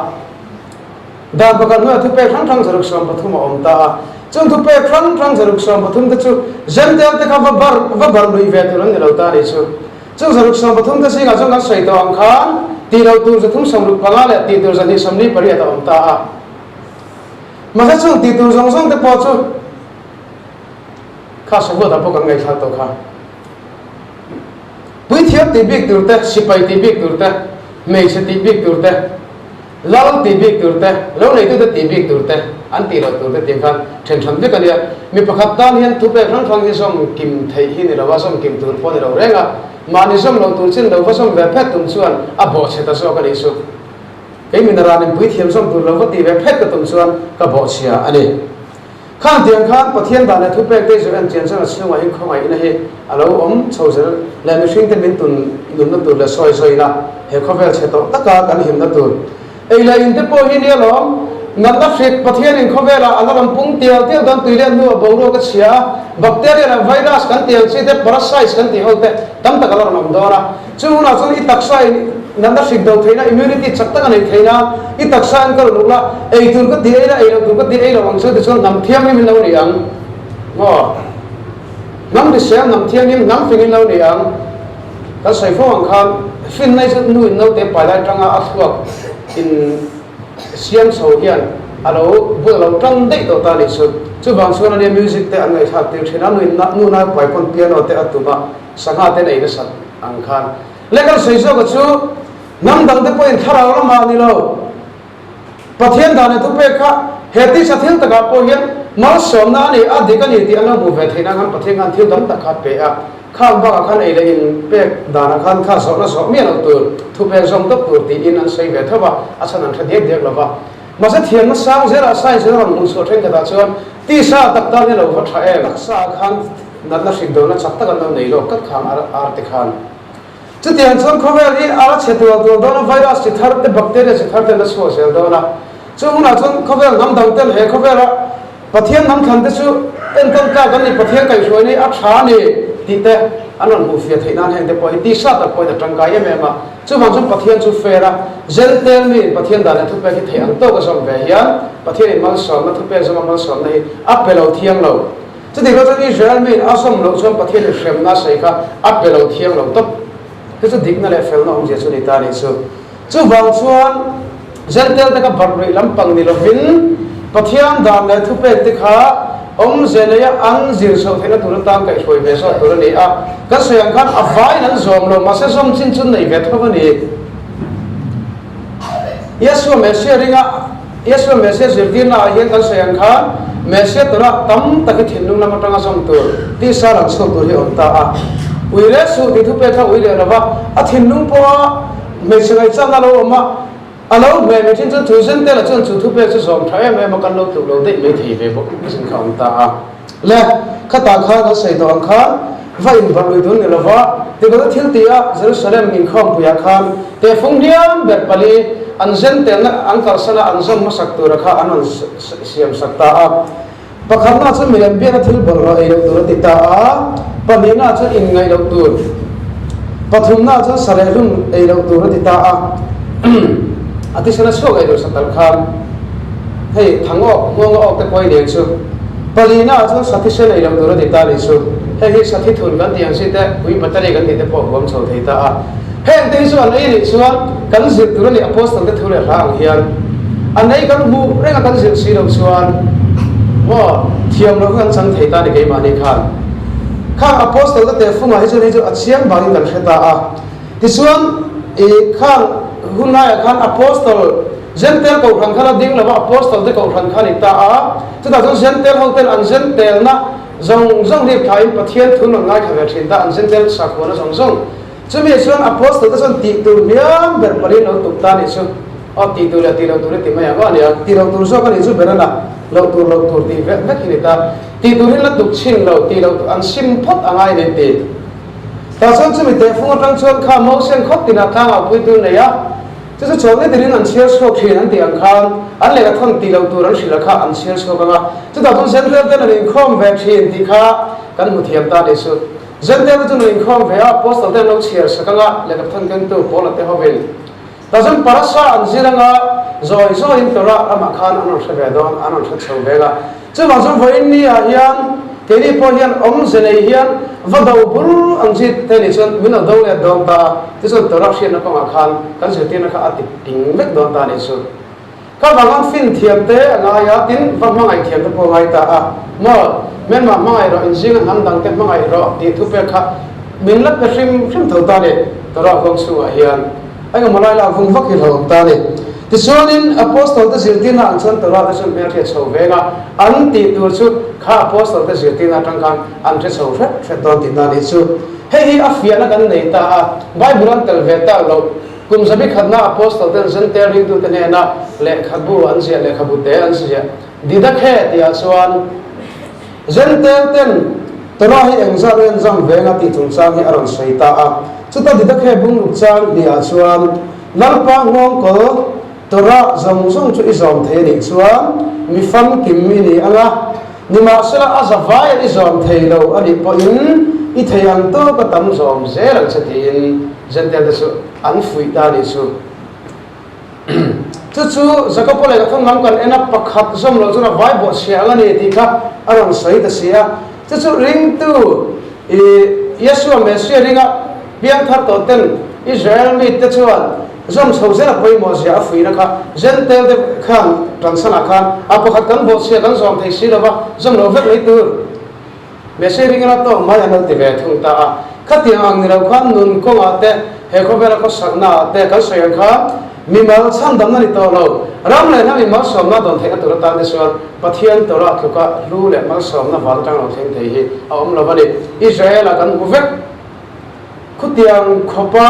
Dan pakhat hnuaiah thupek hrang hrang 113 a awm ta a. Chung thupek hrang hrang 113 te chu Gentile te kha va bar va bar lui ve tur an ni lo ta a nih chu. Chung 113 te zingah chuan kan sawi tawh ang khan tih loh tur 365 leh tih tur 248 a awm ta a. Mahse chung tih tur zawng zawng te pawh chu kha Shavuot-ah pawh kan ngaihthlak tawh kha. Puithiam tih bik tur te, sipai tih bik tur te, hmeichhe tih bik tur te, Lal tih bik tur te, lo neitute tih bik tur te, an tih loh tur te tih khan then hran vek a nia. Mi pakhat tan hian thupek hrang hrang hi zawm kim theih hi ni lo a, zawm kim tur pawh ni lo reng a. Mahni zawm loh tur chin lo va zawm ve phet tum chuan a bawhchhe ta zawk a nih chu. Kei min ran in puithiam zawm tur lo va tih ve phet ka tum chuan ka bawhchhia a ni. Khang tiang khan Pathian dan leh thupek te chu en chian chuan a chhungah hian khawngaihna hi a lo awm chho zel leh mihringte min tun nunna tur leh sawi zawina he khawvel chhe tawh taka kan himna tur ei leh in te pawh hi nia lawm. Natna hrik Pathianin khawvelah a la rawn pung tial tial dawn tui lian hnuah boruak a chhia a, bacteria leh virus kan tih ang chi te, parasites kan tih ho te tam tak a la rawn awm dawn a. Chung hunah chuan i taksa in. Natna hrik do theihna, immunity, chak tak a neih theih nan i taksa enkawl uluk la, ei tur ka ti ei la, ei loh tur ka ti ei lo ang chu tichuan hnam thianghlim in lo ni ang maw? Hnam hrisel, hnam thianghlim, hnam fing in lo ni ang. Kan sawi fo ang khan finna hi chu nu in naute pai lai atanga a thluak in siam chho hian a lo bul a lo tan daih tawh ta a nih chu. Chuvang chuan ania music te an ngaihthlak tir thin a, nu in nu nau pai pawn piano te a tum a, sangha ten ei nasat ang khan. Le kan sawi zawk a chu hnam dang te pawhin thlarau lamah ni lo, Pathian dan leh thupek kha he tisa thil takah pawh hian malsawmna a ni, a dik a ni tih an lo hmuh ve theih nan khan Pathian khan thil dang tak kha a pe a. Khang bakah khan ei leh in pek danah khan kha zawhna zawh miah loh tur, thupek zawm tawp tur tiin an sawi ve tho va, a chhan an hre diak diak lo va. Mahse thiamna sang zelah science in a rawn hmuh chhuah thenkhatah chuan tisa tak tan hi a lo va tha em? Taksa ah khan natna hrik dona chak tak an lo nei lawk tlat khang ar te khan. Chutiang chuan khawvel hi a la chhe tual tual dawn a, virus chi thar te, bacteria chi thar te an la chhuah zel dawn a. Chung hunah chuan khawvel hnam dang ten he khawvela Pathian hnam thlan te chu entawn tlak an ni, Pathian kaihhruai ni a tha a ni tih te an rawn hmuh fiah theih nan heng te pawh hi tisa tak pawhin a tangkai em em a. Chuvang chuan Pathian chu fair a, Gentile miin Pathian dan leh thupek hi theih ang tawk a zawm ve hian Pathianin malsawmna thupek zawma malsawmna hi a pe lo thiang lo. Chutih rual chuan Israel miin a zawm loh chuan Pathianin hremna a sawi kha a pe lo thiang lo tawp. Chu chu dikna leh felna awmzia chu ni ta a nih chu. Chuvang chuan Gentile te kha barh luih lampang ni lovin Pathian dan leh thupek te kha awmze neia an zir chhoh theihna tur atan kaihhruai ve zawk tur a ni a. Kan sawi ang khan a vaiin an zawm lo, mahse zawm chin chu nei ve tho a ni. Yeshua Messiah ringa Yeshua Messiah zirtirna ah hian kan sawi ang khan Messiah tura tam tak hi thinlung lam atanga zawm tur tisa lang chhuak tur hi a awm ta a. Ui leh suh tih thupek kha ui leh lova a thinlung pawha hmeichhe ngaihchakna a lo awm a, a lo hmeh mai thin chuan thu zen tela chuan chu thupek chu zawm tha em em a kan lo tluk lo daih mai thei ve bawk zin kha a awm ta a. Le, khatah khan kan sawi tawh ang khan va inbarh lui dun ni lova, tikawta thil ti a Jerusalem inkhawmpuiah khan tehfung hliam ber pali an zen telna an kalsan a an zawm hmasak tura kha an rawn siam sak ta a. Pakhatna chu milem biakna thil bawlhhlawh ei loh tur a ti ta a, pahnihna chuan inngaih loh tur, pathumna chuan sareh hlum ei loh tur a ti ta a, a tisana chhuak ei tur satal khan hei thangawk, nghawng a awk te pawh i nen chu. Palina ah chuan sathi sen ei loh tur a ti ta nih chu. Hei hi sathi thun kan tih ang chi te, ui battery kan tih te pawh huam chho thei ta a. Heng te hi chu an ei nih chuan kan zir tur a ni Apostle te thu leh hla ang hian. An ei kan hmuh reng a kan zir si loh chuan maw thiam loh kha kan chang thei ta a ni keimahni khan. Khang Apostle te tehfungah hi chuan hei chu a chiang vangin kan hre ta a. Tichuan i khang hun laiah khan Apostle Jentail kohhran khan a ding lova Apostle te kohhran kha a ni ta a, chutah chuan Jentail ho ten an Jentailna zawng zawng hlip thain Pathian thu rawn ngaithla ve thin ta, an Jentail sakhuana zawng zawng. Chumi chuan Apostle te chuan tih tur hliam ber parin lo tuk ta a nih chu. Aw tih tur leh tih loh tur i ti mai ang aw a nia, tih loh tur zawk a nih chu ber a na, loh tur loh tur tih vek vek hi ni ta. Tih tur hi la tuk chhin lo, tih loh tur an sim phawt a ngai nen ti. Tah chuan chumi tehfung atang chuan kha Mosian khawp tinah tlangau puitu nei a, Chu chu chawlhni tirin an chhiar chhuak thin an tih ang khan an lehkha thawn tih loh tur an hrilh a kha an chhiar chhuak ang a, chutah chuan Zentail ten an inkhawm ve thin tih kha kan hmu thiam ta a nih chu. Zentail te chuan an inkhawm ve a, Apostle te an lo chhiar sak ang a, lehkha thawn kengtu Paula te hovin. Tah chuan Parasa an zir ang a, zawi zawiin Torah ramah khan an rawn hre ve dawn, an rawn hre chho vel a. Chuvang chuan vawiin ni ah hian keini pawh hian awmze nei hian va do bur ang chi te nih chuan min lo do let dawn ta a, tichuan Torah hriatna kawngah khan kan zirtirna kha a ti ping vek dawn ta a nih chu. Ka vang ang fin thiam te a ngai a, tin va hmangaih thiam te pawh a ngai ta a, maw Myanmar hmangaih rawh, inzinga hnam dang te hmangaih rawh tih thupek kha min la pe hrim hrim tho ta a ni Torah huang chhungah hian. Engemaw lai lak vung vak hi hlauhawm ta a ni. Tichuanin Apostle te zirtirna ang chuan Torah te chuan hmel hriat chho veng a, an tih tur chu kha Apostle te zirtirna atang khan an hre chho hret hret dawn tihna a nih chu. Hei hi a fiahna kan nei ta a, Bible an tel ve tak loh. Kum zabi khatna Apostle ten Gentile ringtute hnena lehkhabu an ziah lehkhabu te an ziah Didakhe tihah chuan Gentile ten Torah hi engzat nge an zam veng a tih chungchang hi a rawn sawi ta a. Chuta Didakhe bungruk chang hniah chuan Lalpa nghawngkawl Torah zawng zawng chu i zawm thei a nih chuan mi famkim i ni ang a, nimahsela a zavai a i zawm thei lo a nih pawhin i thei ang tawka tam zawm zel ang che tiin. Jentail te chu an fuih ta a nih chu. Chu chu Jakob-a lehkha thawng lam kan en a, pakhat zawm loh chuan a vai bawh chhia ang a ni tih kha a rawn sawi ta si a. Chu chu ringtu i Yeshua Messiah ringa piang thar tawh ten Israel mite chuan zawm chho zel a pawimawh zia a fuihna kha Jentail te khan tansanah khan a pakhat kan bawh chhia kan zawm thei si lo va, zawm loh vek mai tur. Messiah ringana tawk mai an lo ti ve thung ta a. Khatiang ang ni lo khan nun kawngah te, he khawvela khawsakna ah te kan sawi ang khan mimal chhandamna ni tawh lo, ram leh hnam in malsawmna dawn theihna tur atan te chuan Pathian Torah tluka hlu leh malsawmna van atang lo thleng thei hi a awm lo a ni. Israel-ah kan hmu vek. Khutiang khawpa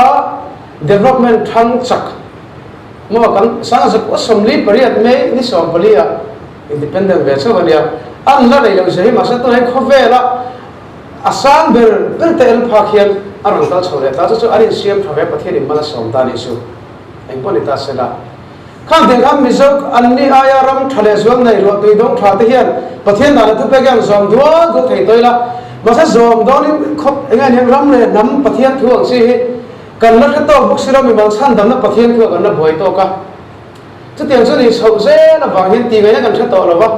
development thang chak maw kan sangzak aw 48 May ni 14 ah Independent ve chauh a nia. An la rei loh zia hi mahse tunah hian khawvela a sang ber ber te el phak hian a rawn kal chho leh ta. Chu chu an insiam tha ve Pathian in mal a sawm ta nih chu. Engpawh ni ta sela. Khang tiang khan Mizo an ni aia ram tha leh zual nei ruah tui dawng tha te hian Pathian dan a thupek hian zawm dual dual thei tawi la. Mahse zawm dawnin khawp eng nge niang ram leh hnam Pathian thu ang chi hi kan la hre tawk bawk si lo mimal chhandamna Pathian thu ah kan la buai tawk a. Chutiang chu ni chhoh zel avang hian tih ngaihna kan hre tawh lo va,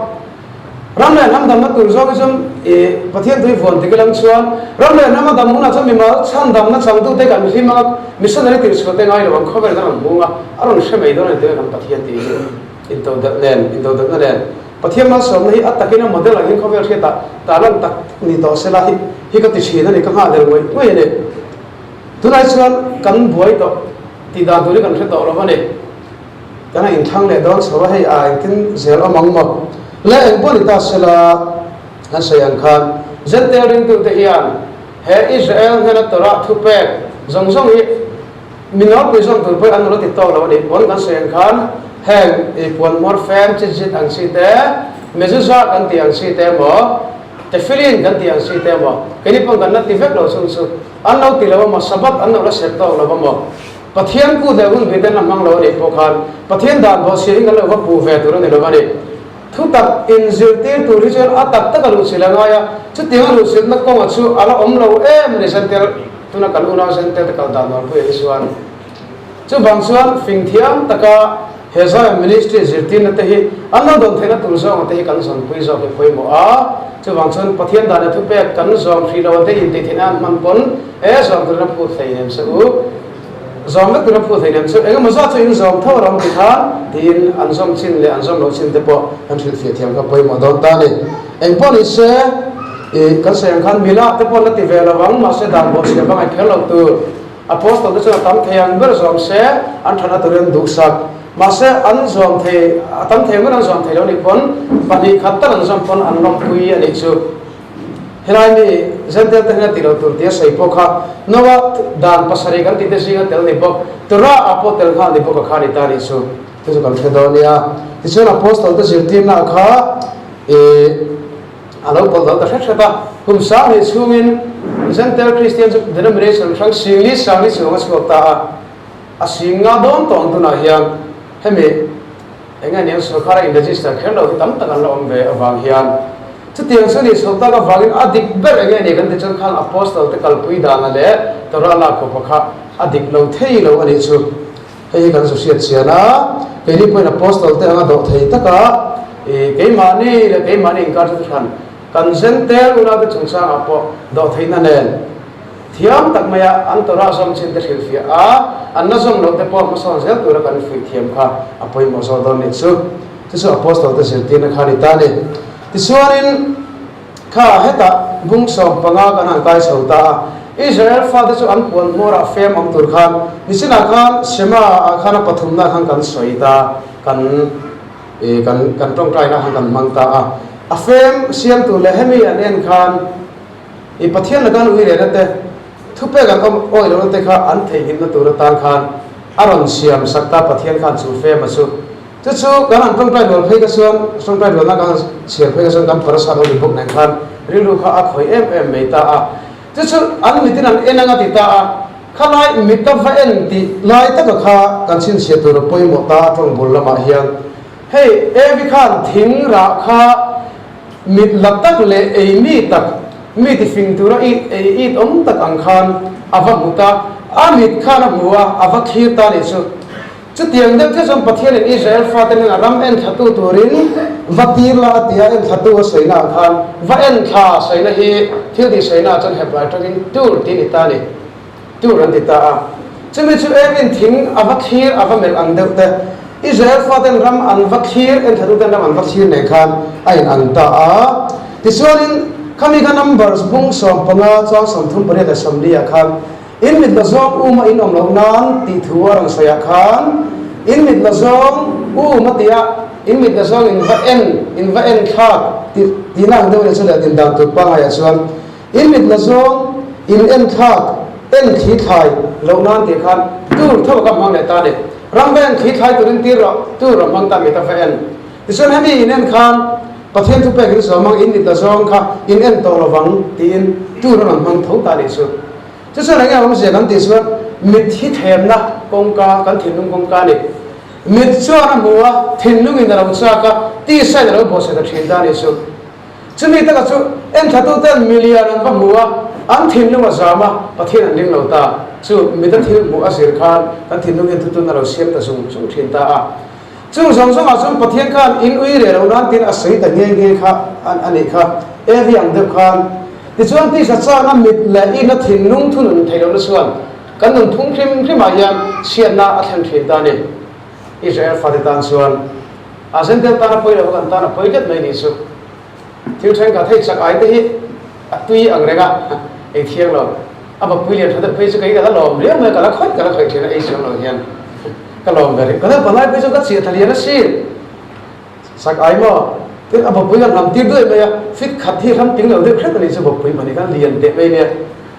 ram leh hnam damna tur zawk hi chuan ih Pathian tui vuan dik ilang chuan ram leh hnam a dam hunah chuan mimal chhan damna changtute kan hlim anga missionary tirh chhuah te ngai lo ang khawvel kan rawn hmung a, a rawn hre mai dawn a ni tih kan Pathian tih hi intodelh nen intodelhna nen Pathian malsawmna hi a takin a model ang hian khawvel hriatah tarlan tak ni tawh sela hi hi ka ti thin a ni ka nghah del ngawih ngawih a ni. Tunah hi chuan kan buai tawh tih dan tur hi kan hre tawh lo a ni. Kan a inthlang leh dawn chho a, hei a engtin zel awm ang maw? Le engpawh ni ta sela, kan sawi ang khan Jentail ringtute hian he Israel hnena Torah thupek zawng zawng hi mi nawlpui zawng tur pawhin an lo ti tawk lo a nih pawn kan sawi ang khan heng i puan hmawr fem chit ang chi te, mezuzah kan tih ang chi te emaw, tefillin kan tih ang chi te emaw, keini pawn kan la ti vek lo chung chu an lo ti lo a maw, Sabbath an lo la serh tawk lo a maw? Pathian kut leh hun biten a hmang lo a nih pawh khan Pathian dan bawh si hi kan lo va puh ve tur a ni lo a ni. Thu tak inzirtir tur hi chuan a tak tak a luhchilh a ngai a, chutiang a luhchilhna kawnga chu a la awm lo em a ni Zentel, tuna kan unau Zentel te kal dan nawlpuiah hi chuan. Chuvang chuan fing thiam taka he Zion Ministry zirtirna te hi an lo dawn theihna tur zawnga te hi kan zawnpui zawk hi pawimawh a, chuvang chuan Pathian dan leh thupek kan zawm hrih lo a te intihtheihna an hman pawn e zawm turin a phut hleinem se u. Zawm vek tura phut hleinem chu engemaw zat chu in zawm tho ram ti khan tiin an zawm chin leh an zawm loh chin te pawh kan hrilhfiah thiam kha pawimawh dawn ta a ni. Engpawh ni se ih kan sawi ang khan mila te pawh la ti ve lo ang mahse dan bawhchhiah va ngaih kher loh tur Apostle te chuan a tam thei ang ber zawm se an thana turin duhsak mahse an zawm thei a tam thei ang ber an zawm thei lo nih pawn pahnih khat tal an zawm pawn an lawmpui a nih chu. Helai mi Jentail te hian a ti lo tur tia sawi pawh kha Noah dan pasarih kan tih te zinga tel ni bawk, Torah ah pawh tel nghal ni bawk a kha ni ta nih chu. Chu chu kan hre dawn nia. Tichuan Apostle te zirtirna ah kha ih a lo pawlh lo ta hret hret a. Kum sang hnih chhungin Jentail Kristian chu denomination hrang singli sangli chuang a chhuak ta a. A sing nga dawn tawng tunah hian hemi Eng nge niang sorkar a in register kher lo hi tam tak an la awm ve avang hian chutiang chu ni chho tak avangin a dik ber eng nge ni kan ti chuan khang apostle te kalpui dana leh Torah lak khawpa kha a dik lo thei lo a nih chu. Hei hi kan zu hriat chian a, keini pawhin apostle te anga dawh thei taka i keimahni leh keimahni inkar chu hran kan Jentail unaute chungchangah pawh dawh theihna nen Thiam tak maia an Torah zawm chin te hrilhfiah a, an la zawm loh te pawh hmasawn zel tura kan fuih thiam kha a pawimawh zawk dawn nih chu. Chu chu Apostle te zirtirna kha a ni ta a ni. Tichuanin, kha hetah bung 15 kan han kai chho ta a, Israel fate chu an puan hmawrah fem awm tur khan nichinah khan Shema ah khan a pathumna khan kan sawi ta, kan kan kan tawngtaina khan kan hmang ta a. A fem siam tur leh hemi an en khan, I Pathian laka an ui rehna te, thupek an awm awih lohna te kha an theihnghilhna tur atan khan a rawn siam sak ta Pathian khan chu fema chu. Chu chu kan han tawngtai rual phei kha chuan, tawngtai rualna kan han chhiar phei kha chuan kan parasa lo ni bawk nen khan rilru kha a khawih em em mai ta a. Chu chu an mitin an en anga ti ta a, khalai mit a va en tih lai taka kha kan chhinchhiah tur a pawimawh ta a tawng bul lamah hian. Hei Evi khan thing rah kha Mit la tak leh ei mi tak, mi ti fing tura i ei it awm tak ang khan a va hmu ta. A mit khan a hmu a, a va thlir ta nih chu. Chutiang deuh chiah chuan Pathianin Israel fate hnenah ram enthlatu turin va tir la a ti a, enthlatu a sawina ah khan va enthla sawina hi thil tih sawina ah chuan Hebrai tawngin tur tih a ni ta a ni. Tur an ti ta a. Chumi chu engin thing a va thlir a va melh ang deuh te, Israel faten ram an va thlir, enthlatu ten ram an va thlir nen khan a in ang ta a. Tichuanin khami kha Numbers bung 15 chuang 38 leh 40 ah khan In mit la zawng um a in awm loh nan tih thu a rawn sawi ah khan in mit la zawng um a tih a, in mit la zawng in va en, in va en thlak tih tihna ang deuh leh chu leh din dan tur pangngai ah chuan in mit la zawng in en thlak, en thli thlai loh nan tih khan tur tho a ka hmang leh ta a ni. Ram va en thli thlai turin tir rawh, tur a hmang ta mit a va en. Tichuan hemi in en khan Pathian thupek in zawm ang, in mit la zawng kha in en tawh lovang tiin tur a rawn hmang tho ta a nih chu. Chuchuan eng nge awmzia kan tih chuan mit hi thlemna kawngka, kan thinlung kawngka a ni. Mit chuan a hmu a, thinlungin a lo chak a, tisa in a lo bawhchhe ta thin ta a nih chu. Chumi taka chu enthlatu ten milian an va hmu a, an thinlung a zam a, Pathian an ring lo ta. Chu mita thil hmuh a zir khan kan thinlung hian thutun a lo siam ta zung zung thin ta a. Chung zawng zawngah chuan Pathian khan in ui reh lo nan tiin a sawi ta nghe nghe kha a nih kha. Evi ang deuh khan. Tichuan tisa chakna mit leh ina thinlung thunun thei lohna chuan kan nun phung hrim hrimah hian chhiatna a thlen thin ta a ni. Israel fate tan chuan a Jentail tan a pawi lo a, kan tan a pawi tlat mai nih chu. Thil thenkhat hei chak ai te hi a tui ang reng a, ei thiang lo. A bapui lian tha deuh phei chu kei ka la lawm riau mai a, ka la khawih ka la khawih thin a, ei chuang lo hian ka lawm ve rih. Ka la palai phei chuan ka chhiah tha lian a si. Sak ai maw? Tin a bapui kan lam tir duai mai a, fit khat hi ram ting lo deuh hret a nih chu bapui mahni khan lian teh mai nia.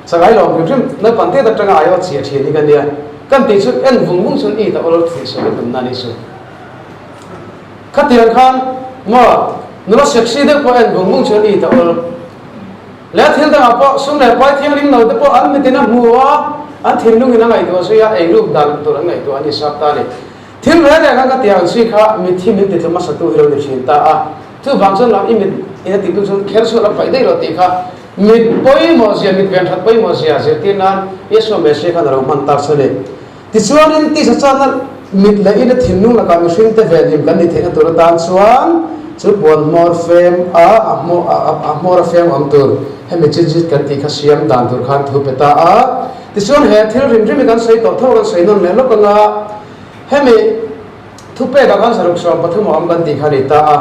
Sak ai lawm hrim hrim, naupang te atanga ai aw chhiah thin hi ka nia. Kan tih chu en vung vung chuan i ta awl thei sawi tumna a nih chu. Khatiang khan maw nula sexy deuh pawh en vung vung chuan i ta awl. Leh thil dangah pawh sum leh pai thianghlim lo te pawh an mitin a hmu a, an thinlungin a ngaihtuah zui a, ei ruk dan tur an ngaihtuah a ni sap ta a ni. Thil reng reng khan ka tiang ang chi kha mitthi min titlu hmasatu hi lo ni thin ta a, chuvang chuan lam i mit in a tihtu chuan kher chhuah la paih daih lo tih kha mit pawimawh zia, mit ven that pawimawh zia zirtir nan Yeshua Messiah khan a lo hman tak chu a ni. Tichuanin tisa chana mit leh in a thinlung lakah mihring te venhim kan ni theihna tur atan chuan chu puan hmawr fem a a hmawr a fem awm tur hemi chit zit kan tih kha siam dan tur khan thu pe ta a. Tichuan he thil rim rim hi kan sawi tawh tho a kan sawi nawn leh lawk anga hemi thupekah khan 113 a awm kan tih kha a ni ta a.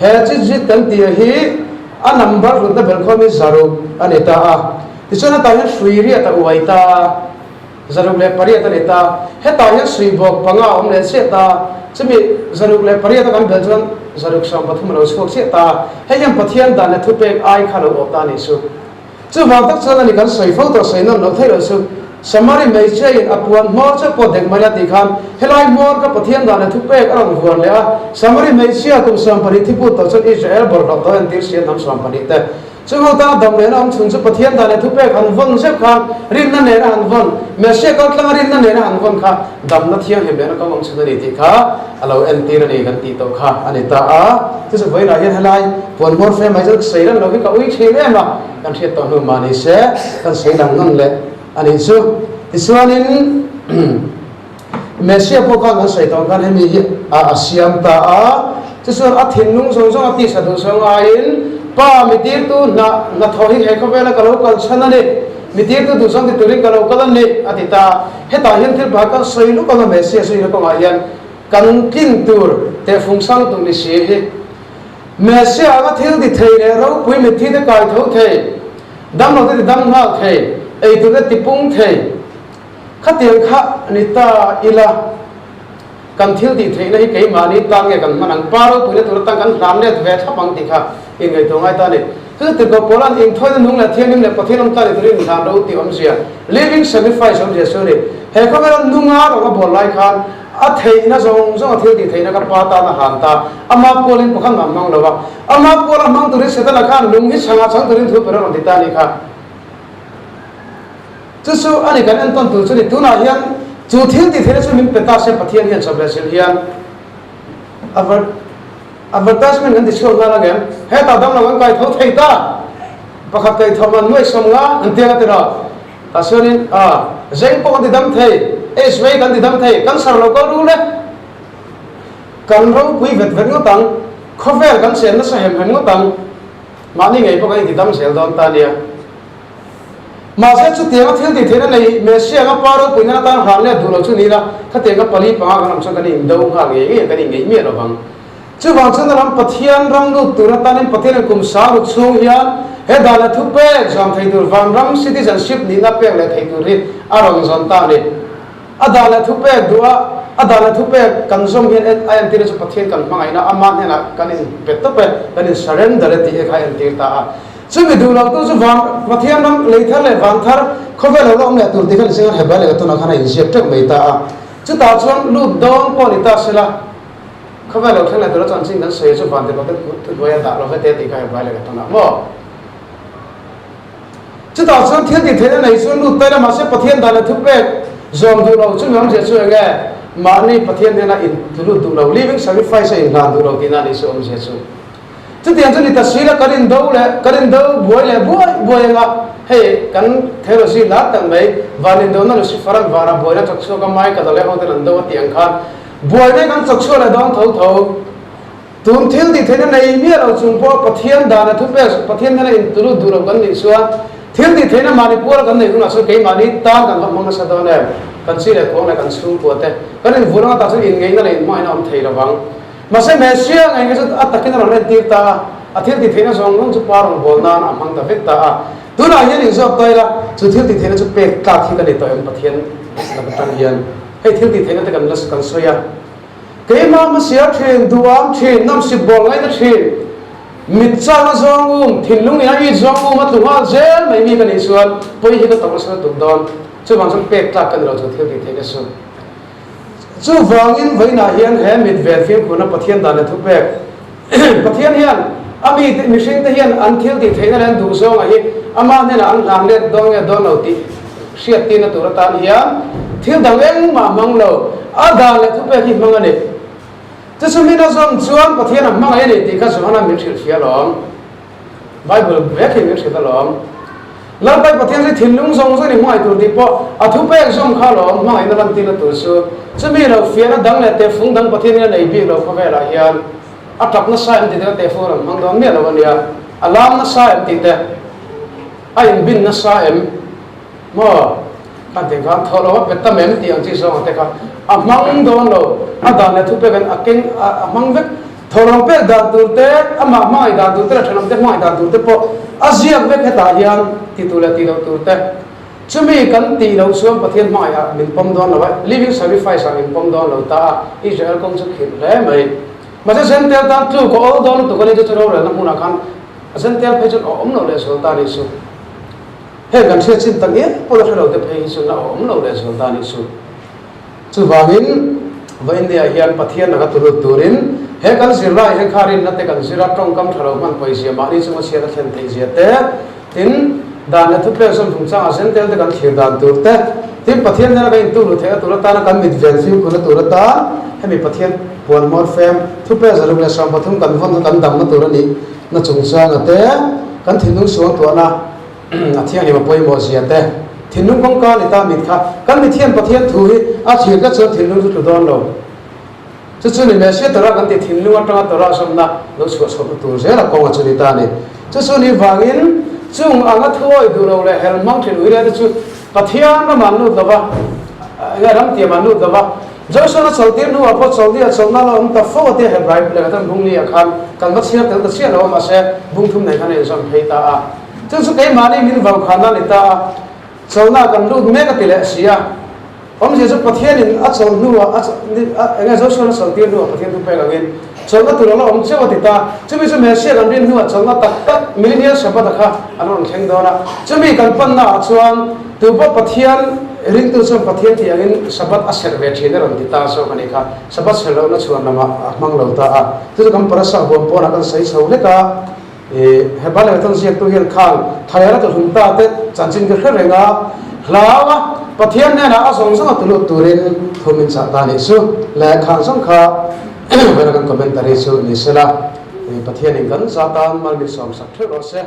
He chit zit kan tih hi a number hlutna belhkhawm hi 600 a ni ta a. Tichuan hetah hian hrui riat a uai ta a. 608 a ni ta. Hetah hian suihbawk panga a awm leh chiah ta. Chumi 608 a kan belh chuan 613 a lo chhuak chiah ta. Hei hian Pathian dan leh thupek ai kha lo awh ta a nih chu. Chuvang tak chuan a ni kan sawi fo tawh sawi nawn loh theih loh chu. Samari hmeichhia in a puan hmawr chauh pawh dek mai la tih khan helai hmawr kha Pathian dan leh thupek a rawn vuan leh a. Samari hmeichhia kum 70 thi put tawh chuan Israel bawlhhlawh tawh entir si a hnam 70 te. Chung ho tana dam lehna awm chhun chu Pathian dan leh thupek han vawn zeuh khan rinna nena han vawn, Messiah kal tlanga rinna nena han vawn kha damna thianghlim lehna kawng awm chhun a ni tih kha a lo entir a ni kan tih tawh kha a ni ta a. Chu chu vawiinah hian helai puan hmawr fe mai chu sawi lan lo hi ka ui thin em a, kan hriat tawh hnu mah ni se kan sawi lang nawn leh a nih chu. Tichuanin Messiah pawh khan kan sawi tawh khan hemi hi a siam ta a, chuchuan a thinlung zawng zawng a tisa duh zawng aiin Pa mi tirtu hna hnathawh hi he khawvela ka lo kal chhan a ni, mi tirtu duh zawng ti turin ka lo kal a ni a ti ta. Hetah hian thil pakhat kan sawi luk ang a Messiah chu ina kawngah hian kan tlin tur tehfung sang tum ni si hi. Messiah anga thil ti thei leh ropui mitthi te kai tho thei, damlo te ti dam nghal thei, eitur te ti pung thei, Khatiang kha ni ta ila, kan thil tih theihna hi keimahni tan nge kan hman ang, pa ropuina tur atan kan hlan let ve thlap ang tih kha inngaihtuah ngai ta a ni. Chu chu tirhkoh Paula'n inthawina nung leh thianghlim leh Pathian awm ta ni turin inhlan ro tih awmzia, living sacrifice awmzia chu a ni. He khawvela nunga rawng a bual lai khan a theihna zawng zawng a thil tih theihna kha pa tan a hlan ta. Ama pualin pakhat mah a hmang lo va, ama puala hmang turin Setana khan lung hi chhangah chang turin thu per a rawn ti ta a nih kha. Chu chu a ni kan entawn tur chu ni. Tunah hian chu thil tih theihna chu min pe ta se Pathian hian chawp leh sil hian advertisement kan ti chhuak nghal ang em? Hetah damlo kan kai tho thei ta, pakhat kai thawm an nuaihsawm nga an tiang a ti rawh. Tah chuanin a zeng pawh kan ti dam thei, AIDS vei kan ti dam thei, cancer lo kal rul e. Kan ropui vet vet ngawt ang, khawvel kan chen nasa hem hem ngawt ang, mahni ngei pawh kan inti dam zel dawn ta nia. Mahse chutianga thil tih theihna nei Messiah anga pa ropui nan atan hlan let duh lo chu ni ila, khatianga pali panga kan awm chuan kan indo nghal ngei ngei ang, kan ingeih miah lo vang. Chuvang chuan a lam Pathian ram lut tur atanin Pathianin kum sang ruk chhung hian he dan leh thu pek zawm thei tur vanram citizenship nihna pek leh thei tur hi a rawn zawn ta a ni. A dan leh thu pek duh a, a dan leh thu pek kan zawm hian a entirna chu Pathian kan hmangaihna ama hnenah kan inpe tawp e, kan in surrender e tih e kha a entir ta a. Chumi duh lo tu chu van Pathian ram lei thar leh van thar khawvel lo la awm leh tur tih kha ni seng a Hebrai lehkha tunah khan a inziak teuh mai ta a. Chutah chuan lut dawn pawh ni ta sela. Khawvel lo thleng leh tura chanchin kan sawi chu van tirhkoh te thuhnuai a dah lo vete tih kha Hebrai lehkha tunah maw? Chutah chuan thil tih theihna nei chu lut taila mahse Pathian dan leh thupek zawm duh lo chu mi awmzia chu eng nge? Mahni Pathian hnena in tlu lut duh lo, living sacrifice a inhlan duh lo tihna a nih chu awmzia chu. Chutiang chu ni ta sila kan indo leh kan indo buai leh buai buai anga hei kan theology lar tak mai van indona Lucifer-a'n vana buaina chawk chhuak a Michael a leh hoten an do a tih ang khan buaina kan chawk chhuak leh dawn tho tho. Tun thil tih theihna nei miah lo chung pawh Pathian dana thupek Pathian hnena intulut duh lo kan nih chuan thil tih theihna mahni puala kan neih hunah chuan keimahni tan kan va hmang nasa dawn em? Kan chi leh khuang leh kan chhungkua te kan invur anga tah chuan inngeihna leh inhmangaihna a awm thei lo vang. Mahse Messiah ngei ngei chu a takin a rawn entir ta a, a thil tih theihna zawng zawng chu pa rawn bawl nan a hmang ta vek ta a. Tunah hian inzawk ta ila, chu thil tih theihna chu pek tlak hi ka ni tawh em Pathian lak atang hian hei thil tih theihna te kan la kan sawi a. Keimah hmasial thin, duham thin, nawmsip bawl ngaihna thin, mit chakna zawng um, thinlung ina it zawng um a tlu nghal zel mai mi ka nih chuan pawi hi ka tawrh nasa lutuk dawn. Chuvang chuan pek tlak ka ni lo chu thil tih theihna chu. Chuvangin vawiinah hian he mit vel fimkhurna Pathian dan leh thupek Pathian hian a mite mihringte hian an thil tih theihna leh an duh zawngah hi ama hnenah an hlan let dawn nge dawn lo tih hriattirna tur atan hian thil dang engmah hmang lo a dan leh thupek hi hmang a ni. Chu chumina zawng chuan Pathian a hmangaih a ni tih kha Johana min hrilhfiah alawm. Bible vek hi min hrilh alawm. Lalpai Pathian hi thinlung zawng zawng in hmangaih tur tih pawh a thupek zawng kha alawm hmangaihna lantirna tur chu. Chumi lo fiahna dang leh tehfung dang Pathian in a nei bik lo khawvelah hian a tap nasa em tih te kha tehfung a rawn hmang dawn miah lo a nia. A lam nasa em tih te, a inbin nasa em maw khan tiang khan thawh lo a pe tam em tih ang chi zawng te kha a hmang dawn lo. A dan leh thupek in a keng a hmang vek. Thawhlawm pek dan tur te, amah hmangaih dan tur te leh thenawmte hmangaih dan tur te pawh a ziak vek hetah hian ti tur leh ti loh tur te. Chumi kan tih loh chuan Pathian hmangaih ah min pawm dawn lo a, living sacrifice ah min pawm dawn lo ta a, Israel kawng chu khirh hle mai. Mahse Zentel tan tluk a awl dawn lutuk a ni chu chu rorelna hmunah khan Zentel phei chuan a awm lo lehzual ta a nih chu. Heng kan hriat chin tak ngial pawh la hre lo te phei hi chuan a awm lo lehzual ta a nih chu. Chuvangin, va India hian Pathian laka tulut turin he kan zirlai hian kha rinna te kan zir a, tawngkam tha lo hman pawizia mahni chunga chhiat a thlen theihzia te, tin, dan leh thupek zawm chungchangah zentel te kan thlir dan tur te, tin, Pathian nena kan intu luh theihna tur atana kan mit ven fimkhurna tur atan hemi Pathian puan hmawr fem thupek 113 kan vawn kha kan damna tur a nih na chungchanga te, kan thinlung suangtuahna. A thianghlim a pawimawh zia te, thinlung kawngka ni ta mit kha kan mithian Pathian thu hi a thlir tlat chuan thinlung chu tlu dawn lo. Chu chu ni Messiah Torah kan tih thinlung atanga Torah zawmna lo chhuah chhuahna tur zela kawng a chu ni ta a ni. Chu chu ni vangin chung anga thuawi duh lo leh hel hmang thin uire te chu Pathian ramah an lut lova, enge ram tiamah an lut lova, Joshua a chawlhtir hnuah pawh chawlhni a chawlhna la awm ta fo a tia Hebrai lehkha tan bung ni-ah khan kan va chhiar tel ta chiah lo a, mahse bung thum nei khan a inzawm phei ta a. Chu chu keimahni min vaukhana a ni ta a, chawlhna kan lut mek a ti leh si a. Awmzia chu Pathianin a chawlh hnuah a enge Joshua a chawlhtir hnuah Pathian thu pek angin chawlhna tur a la awm cheuh a ti ta. Chumi chu Messiah kan rin hnuah chawlhna tak tak Millennial Sabbath-a kha an rawn thleng dawn a. Chumi kan pannaah chuan tupawh Pathian ringtu chuan Pathian tih angin Sabbath a serh ve thin a rawn ti ta zawk a nih kha. Sabbath serh lohna chhuan lamah a hmang lo ta a. Chu chu kan parasa huam pawnah kan sawi chho hlek a. He Bible tan ziaktu hian khang thaihar a tuhlum ta te chanchin ka hre reng a, hlau a, Pathian hnenah a zawng zawng a tulut turin thu min chah ta nih chu le khang zawng kha vawiin kan commentary chu ni sela, Pathianin kan za tan mal min sawmsak theuh rawh se.